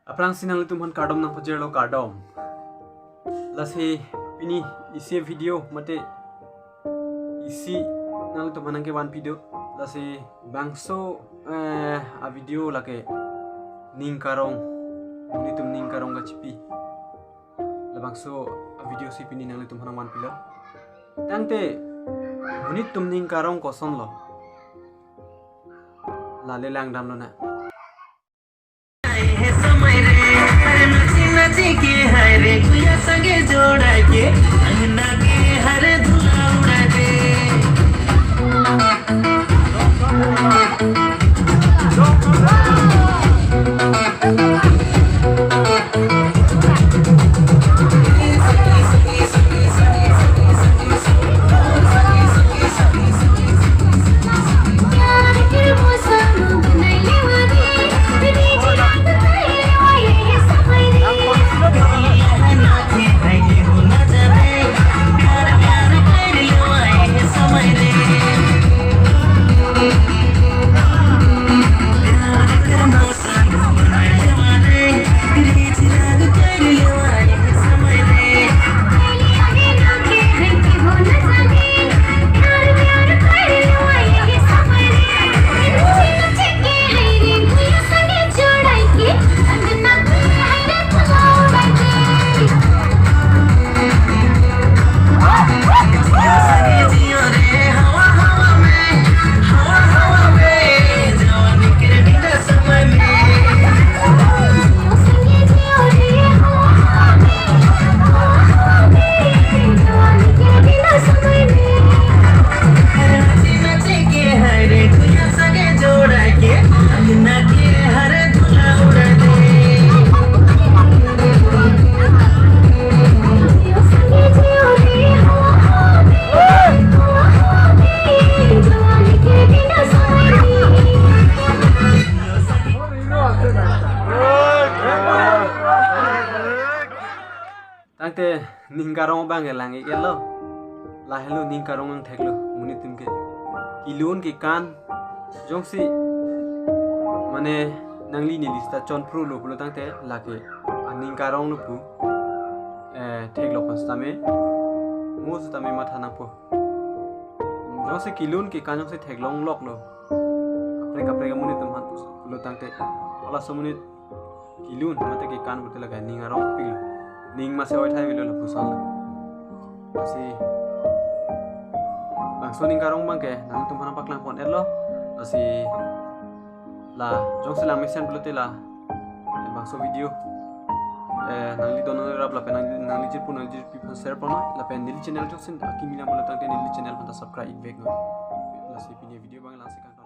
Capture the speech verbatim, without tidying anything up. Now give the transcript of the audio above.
Aphrangsi nanglitum aphan kardom nangpajirlo, kardom. Lasi pini isi video mate isi nanglitum aphan nangkevan video. Lasi bangso, eh, a video lake ning karong, monit atum ning karong kachipi. Labangso a video si pini nanglitum aphan nangvanpilo. Tangte monit atum ning karong kosonlo? La le langdamlonang. Tangte ning karong abang ke lang-iklo. Lahelo ning karong nangtheklo monit atum ke. Kelun kekan jongsi mane nangli neli seta chonphrulo pulo tangte lake aning karonglo pu, eh, theklok pen setame, mo setame matha nangpo. Jongsi kelun kekan jongsi theklongloklo kaprek kaprek amonit atum aphan pulo tangte, halaso amonit kelun mate kekan pulote lake ning arongpiklo. Ning masi oithai avelo lapuson lo. Lasi bangso ning karong abang ke nangtum aphan nangpaklang pon-etlo. Lasi la jongsi lang mesen pulote la, eh, bangso video, eh, nangli don nangrap lapen nangli, nangli jirpo nangli jirpi aphan share pon noi. Lapen neli channel jongsi akimi lang pulo tangte neli channel aphan ta subscribe-ik vek noi. Lasi pini video abang langsi kang.